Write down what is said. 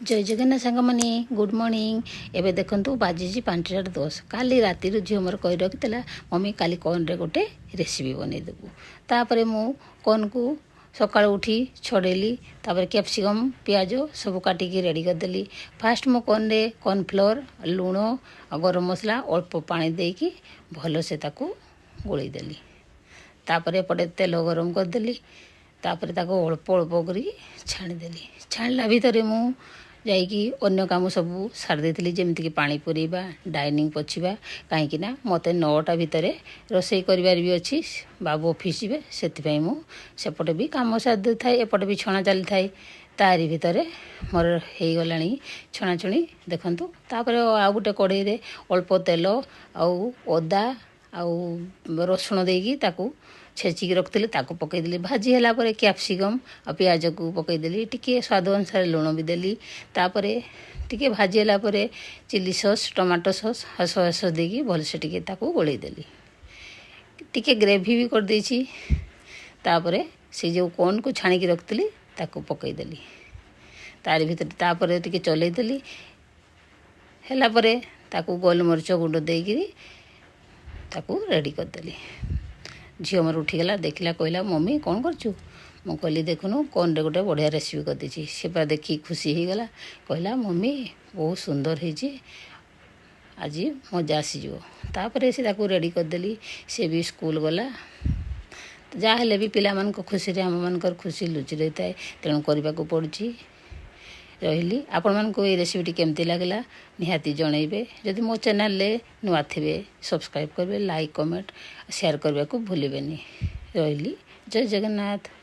ଜୟ ଜଗନ୍ନାଥ ସାଙ୍ଗମାନେ, good morning. ଏବେ ଦେଖନ୍ତୁ, ବାଜିଛି 5ଟା 10। କାଲି ରାତିରୁ ଝିଅ ମୋର କହି ରଖିଥିଲା, "ମମି, କାଲି କର୍ଣ୍ଣରେ ଗୋଟେ ରେସିପି ବନେଇଦେବୁ।" ତାପରେ ମୁଁ କର୍ଣ୍ଣକୁ ସକାଳୁ ଉଠି ଛଡ଼େଇଲି। ତାପରେ କ୍ୟାପ୍ସିକମ୍, ପିଆଜ ସବୁ କାଟିକି ରେଡ଼ି କରିଦେଲି। ଫାଷ୍ଟ ମୁଁ କର୍ଣ୍ଣରେ କର୍ଣ୍ଣଫ୍ଲୋର୍, ଲୁଣ ଆଉ ଗରମ ମସଲା, ଅଳ୍ପ ପାଣି ଦେଇକି ଭଲସେ ତାକୁ ଗୋଳେଇ ଦେଲି। ତାପରେ ଏପଟେ ତେଲ ଗରମ କରିଦେଲି। ତାପରେ ତାକୁ ଅଳ୍ପ ଅଳ୍ପ କରିକି ଛାଣିଦେଲି। ଛାଣିଲା ଭିତରେ ମୁଁ ଯାଇକି ଅନ୍ୟ କାମ ସବୁ ସାରି ଦେଇଥିଲି, ଯେମିତିକି ପାଣି ପୁରେଇବା, ଡାଇନିଂ ପୋଛିବା। କାହିଁକି ନା ମୋତେ 9ଟା ଭିତରେ ରୋଷେଇ କରିବାର ବି ଅଛି, ବାବୁ ଅଫିସ୍ ଯିବେ। ସେଥିପାଇଁ ମୁଁ ସେପଟେ ବି କାମ ସାରି ଦେଇଥାଏ, ଏପଟେ ବି ଛଣା ଚାଲିଥାଏ। ତାରି ଭିତରେ ମୋର ହେଇଗଲାଣି ଛଣାଛୁଣି, ଦେଖନ୍ତୁ। ତାପରେ ଆଉ ଗୋଟେ କଢ଼େଇରେ ଅଳ୍ପ ତେଲ ଆଉ ଅଦା ଆଉ ରସୁଣ ଦେଇକି ତାକୁ ଛେଚିକି ରଖିଥିଲି, ତାକୁ ପକାଇଦେଲି। ଭାଜି ହେଲା ପରେ କ୍ୟାପ୍ସିକମ୍ ଆଉ ପିଆଜକୁ ପକାଇଦେଲି। ଟିକିଏ ସ୍ୱାଦ ଅନୁସାରେ ଲୁଣ ବି ଦେଲି। ତାପରେ ଟିକେ ଭାଜି ହେଲା ପରେ ଚିଲି ସସ୍, ଟମାଟୋ ସସ୍ ଆଉ ସୋୟା ସସ୍ ଦେଇକି ଭଲସେ ଟିକେ ତାକୁ ଗୋଳେଇ ଦେଲି। ଟିକେ ଗ୍ରେଭି ବି କରିଦେଇଛି। ତାପରେ ସେ ଯେଉଁ କର୍ଣ୍ଣକୁ ଛାଣିକି ରଖିଥିଲି, ତାକୁ ପକାଇଦେଲି ତାରି ଭିତରେ। ତାପରେ ଟିକେ ଚଲେଇଦେଲି। ହେଲା ପରେ ତାକୁ ଗୋଲମରିଚ ଗୁଣ୍ଡ ଦେଇକିରି ତାକୁ ରେଡ଼ି କରିଦେଲି। ଝିଅ ମୋର ଉଠିଗଲା, ଦେଖିଲା, କହିଲା, "ମମି, କ'ଣ କରୁଛୁ?" ମୁଁ କହିଲି, "ଦେଖୁନୁ, କର୍ଣ୍ଣରେ ଗୋଟେ ବଢ଼ିଆ ରେସିପି କରିଦେଇଛି।" ସେ ପୁରା ଦେଖିକି ଖୁସି ହେଇଗଲା। କହିଲା, "ମମି, ବହୁତ ସୁନ୍ଦର ହେଇଛି, ଆଜି ମଜା ଆସିଯିବ।" ତାପରେ ସେ ତାକୁ ରେଡ଼ି କରିଦେଲି। ସେ ବି ସ୍କୁଲ ଗଲା। ଯାହା ହେଲେ ବି ପିଲାମାନଙ୍କ ଖୁସିରେ ଆମମାନଙ୍କର ଖୁସି ଲୁଚି ରହିଥାଏ, ତେଣୁ କରିବାକୁ ପଡ଼ୁଛି। ରହିଲି। ଆପଣମାନଙ୍କୁ ଏଇ ରେସିପିଟି କେମିତି ଲାଗିଲା, ନିହାତି ଜଣାଇବେ। ଯଦି ମୋ ଚ୍ୟାନେଲରେ ନୂଆ ଥିବେ, ସବସ୍କ୍ରାଇବ୍ କରିବେ, ଲାଇକ୍, କମେଣ୍ଟ, ସେୟାର କରିବାକୁ ଭୁଲିବେନି। ରହିଲି, ଜୟ ଜଗନ୍ନାଥ।